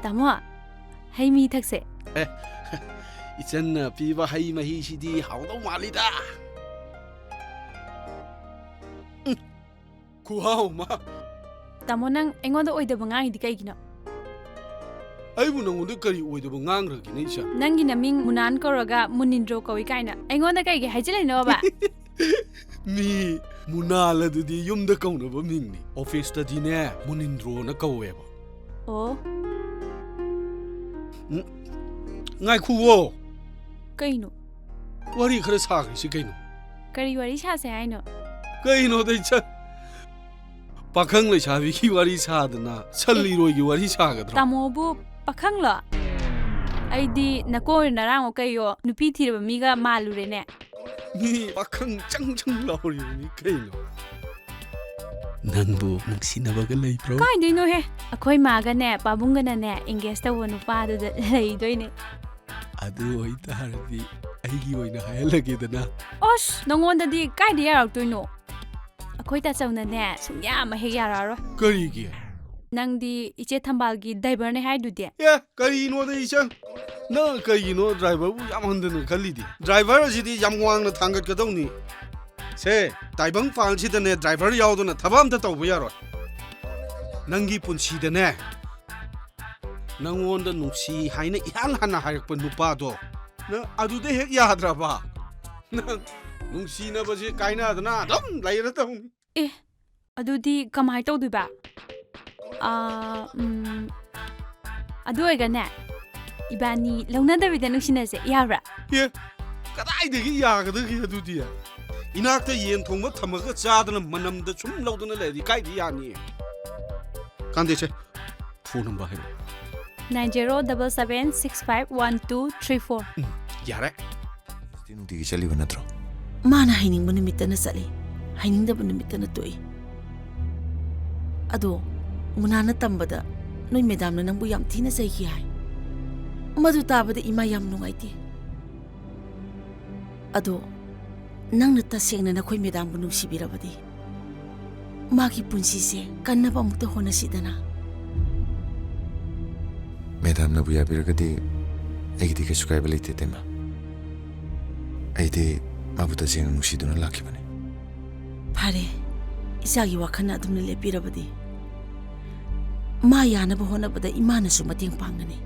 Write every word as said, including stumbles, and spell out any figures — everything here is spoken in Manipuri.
ꯇꯥꯃꯣ, ꯍꯩ ꯃꯍꯤ ꯊꯛꯁꯦ꯫ ꯑꯦ, ꯏꯆꯟꯅ ꯄꯤꯕ ꯍꯩ ꯃꯍꯤꯁꯤꯗꯤ ꯍꯥꯎꯗꯧ ꯃꯥꯜꯂꯤꯗ꯫ ꯎꯝ, ꯈꯨꯍꯥꯎ ꯑꯃ꯫ ꯇꯥꯃꯣ, ꯅꯪ ꯑꯩꯉꯣꯟꯗ ꯑꯣꯏꯗꯕ ꯉꯥꯡꯉꯤꯗꯤ ꯀꯩꯒꯤꯅꯣ? ꯑꯩꯕꯨ ꯅꯪꯉꯣꯟꯗ ꯀꯔꯤ ꯑꯣꯏꯗꯕ ꯉꯥꯡꯈ꯭ꯔꯒꯦꯅꯦ, ꯏꯆꯟ? ꯅꯪꯒꯤ ꯅꯃꯤꯡ ꯃꯨꯅꯥꯟ ꯀꯧꯔꯒ ꯃꯨꯅꯤꯟꯗ꯭ꯔꯣ ꯀꯧꯏ ꯀꯥꯏꯅ ꯑꯩꯉꯣꯟꯗ ꯀꯩꯒꯤ ꯍꯥꯏꯖꯤꯜꯂꯤꯅꯣꯕ? ꯃꯤ ꯃꯨꯅꯥꯜ ꯑꯗꯨꯗꯤ ꯌꯨꯝꯗ ꯀꯧꯅꯕ ꯃꯤꯡꯅꯤ, ꯑꯣꯐꯤꯁꯇꯗꯤꯅꯦ ꯃꯨꯅꯤꯟꯗ꯭ꯔꯣꯅ ꯀꯧꯋꯦꯕ꯫ ꯑꯣ꯫ ꯎꯝ, ꯉꯥꯏꯈꯨꯋꯣ꯫ ꯀꯩꯅꯣ? ꯋꯥꯔꯤ ꯈꯔ ꯁꯥꯈ꯭ꯔꯁꯤ ꯀꯩꯅꯣ? ꯀꯔꯤ ꯋꯥꯔꯤ ꯁꯥꯁꯦ ꯍꯥꯏꯅꯣ? ꯀꯩꯅꯣꯗ, ꯏꯆꯟ? ꯄꯥꯈꯪ ꯂꯩꯁꯥꯕꯤꯒꯤ ꯋꯥꯔꯤ ꯁꯥꯗꯅ ꯁꯟ ꯑꯦ꯫ ꯏꯔꯣꯏꯒꯤ ꯋꯥꯔꯤ ꯁꯥꯒꯗ꯭ꯔꯣ? ꯇꯥꯃꯣꯕꯨ ꯄꯥꯈꯪꯂꯣ? ꯑꯩꯗꯤ ꯅꯀꯣꯏꯔꯣ ꯅꯔꯥꯡꯂꯣ ꯀꯩꯌꯣ ꯅꯨꯄꯤ ꯊꯤꯔꯕ ꯃꯤꯒ ꯃꯥꯜꯂꯨꯔꯦꯅꯦ꯫ ꯃꯤ ꯄꯥꯈꯪ ꯆꯪ ꯆꯪ ꯂꯥꯎꯔꯤꯕꯅꯤ ꯀꯩꯅꯣ꯫ ꯅꯪꯕꯨ ꯅꯨꯡꯁꯤꯅꯕꯒ ꯂꯩꯕ꯭ꯔꯣ? ꯀꯥꯏꯗꯩꯅꯣꯍꯦ? ꯑꯩꯈꯣꯏ ꯃꯥꯒꯅꯦ ꯄꯥꯕꯨꯡꯒꯅꯅꯦ engage ꯇꯧꯕ ꯅꯨꯄꯥꯗꯨꯗ ꯂꯩꯗꯣꯏꯅꯦ꯫ ꯑꯗꯨ ꯑꯣꯏꯇꯥꯔꯗꯤ ꯑꯩꯒꯤ ꯑꯣꯏꯅ ꯍꯥꯏꯍꯜꯂꯒꯦꯗꯅ꯫ ꯑꯁ, ꯅꯉꯣꯟꯗꯗꯤ ꯀꯥꯏꯗ ꯌꯥꯔꯛꯇꯣꯏꯅꯣ? ꯑꯩꯈꯣꯏ ꯇꯥꯆꯧꯅꯅꯦ ꯁꯨꯡꯌꯥ ꯑꯃ ꯍꯦꯛ ꯌꯥꯔꯛꯑꯔꯣꯏ꯫ ꯀꯔꯤꯒꯤ? ꯅꯪꯗꯤ ꯏꯆꯦ ꯊꯝꯕꯥꯜꯒꯤ driver ꯅꯦ ꯍꯥꯏꯗꯨꯗꯤ꯫ ꯑꯦ, ꯀꯔꯤꯅꯣꯗ ꯏꯆꯟ? ꯅꯪ ꯀꯩꯒꯤꯅꯣ driver ꯕꯨ ꯌꯥꯝ ꯍꯟꯊꯅ ꯈꯜꯂꯤꯗꯤ? Driver ꯑꯁꯤꯗꯤ ꯌꯥꯝ ꯋꯥꯡꯅ ꯊꯥꯡꯒꯠꯀꯗꯧꯅꯤ꯫ ꯁꯦ, ꯇꯥꯏꯕꯪ ꯄꯥꯟꯁꯤꯗꯅꯦ driver ꯌꯥꯎꯗꯅ ꯊꯕꯛ ꯑꯝꯇ ꯇꯧꯕ ꯌꯥꯔꯣꯏ꯫ ꯅꯪꯒꯤ ꯄꯨꯟꯁꯤꯗꯅꯦ, ꯅꯪꯉꯣꯟꯗ ꯅꯨꯡꯁꯤ ꯍꯥꯏꯅ ꯏꯍꯥꯟ ꯍꯥꯟꯅ ꯍꯥꯏꯔꯛꯄ ꯅꯨꯄꯥꯗꯣ, ꯅꯪ ꯑꯗꯨꯗ ꯍꯦꯛ ꯌꯥꯗ꯭ꯔꯕ? ꯅꯪ ꯅꯨꯡꯁꯤꯅꯕꯁꯦ ꯀꯥꯏꯅꯗꯅ ꯑꯗꯨꯝ ꯂꯩꯔꯗꯧꯅꯤ꯫ ꯑꯦ, ꯑꯗꯨꯗꯤ ꯀꯃꯥꯏ ꯇꯧꯗꯣꯏꯕ? ꯑꯥ, ꯎꯝ, ꯑꯗꯨ ꯑꯣꯏꯔꯒꯅꯦ, ꯏꯕꯥꯅꯤ ꯂꯧꯅꯗꯕꯤꯗ ꯅꯨꯡꯁꯤꯅꯁꯦ, ꯌꯥꯕ꯭ꯔꯥ? ꯑꯦ, ꯀꯗꯥꯏꯗꯒꯤ ꯌꯥꯒꯗꯒꯦ ꯑꯗꯨꯗꯤ? ꯏꯅꯥꯛꯇ ꯌꯦꯟ ꯊꯣꯡꯕ ꯊꯝꯃꯒ ꯆꯥꯗꯅ ꯃꯅꯝꯗ ꯁꯨꯝ ꯂꯧꯗꯅ ꯂꯩꯔꯗꯤ ꯀꯥꯏꯗ ꯌꯥꯅꯤ? ꯀꯥꯟꯗꯦꯁꯦ, phone number ꯍꯥꯏꯔꯛꯑꯣ꯫ Nine zero double seven six five one two three four꯫ ꯎꯝ, ꯌꯥꯔꯦ꯫ ꯅꯨꯡꯇꯤꯒꯤ ꯆꯠꯂꯤꯕ ꯅꯠꯇ꯭ꯔꯣ? ꯃꯥꯅ ꯍꯩꯅꯤꯡꯕ ꯅꯨꯃꯤꯠꯇꯅ ꯆꯠꯂꯤ, ꯍꯩꯅꯤꯡꯗꯕ ꯅꯨꯃꯤꯠꯇꯅ ꯇꯣꯛꯏ꯫ ꯑꯗꯣ ꯃꯨꯅꯥꯅ ꯇꯝꯕꯗ ꯅꯣꯏ madam ꯅ ꯅꯪꯕꯨ ꯌꯥꯝ ꯊꯤꯅ ꯆꯩꯈꯤ ꯍꯥꯏ꯫ ꯃꯗꯨ ꯇꯥꯕꯗ ꯏꯃꯥ ꯌꯥꯝ ꯅꯨꯡꯉꯥꯏꯇꯦ꯫ ꯑꯗꯣ ꯅꯪꯅ ꯇꯁꯦꯡꯅ ꯅꯈꯣꯏ madam ꯕꯨ ꯅꯨꯡꯁꯤꯕꯤꯔꯕꯗꯤ ꯃꯥꯒꯤ ꯄꯨꯟꯁꯤꯁꯦ ꯀꯟꯅꯕ ꯑꯃꯨꯛꯇ ꯍꯣꯠꯅꯁꯤꯗꯅ꯫ ꯃꯦꯗꯥꯝꯅꯕꯨ ꯌꯥꯕꯤꯔꯒꯗꯤ ꯑꯩꯒꯤꯗꯤ ꯀꯩꯁꯨ ꯀꯥꯏꯕ ꯂꯩꯇꯦ, ꯏꯇꯩꯃ꯫ ꯑꯩꯗꯤ ꯃꯥꯕꯨ ꯇꯁꯦꯡꯅ ꯅꯨꯡꯁꯤꯗꯨꯅ ꯂꯥꯛꯈꯤꯕꯅꯤ꯫ ꯐꯔꯦ, ꯏꯆꯥꯒꯤ ꯋꯥꯈꯜꯅ ꯑꯗꯨꯝꯅ ꯂꯦꯞꯄꯤꯔꯕꯗꯤ ꯃꯥ ꯌꯥꯅꯕ ꯍꯣꯠꯅꯕꯗ ꯏꯃꯥꯅꯁꯨ ꯃꯇꯦꯡ ꯄꯥꯡꯒꯅꯤ꯫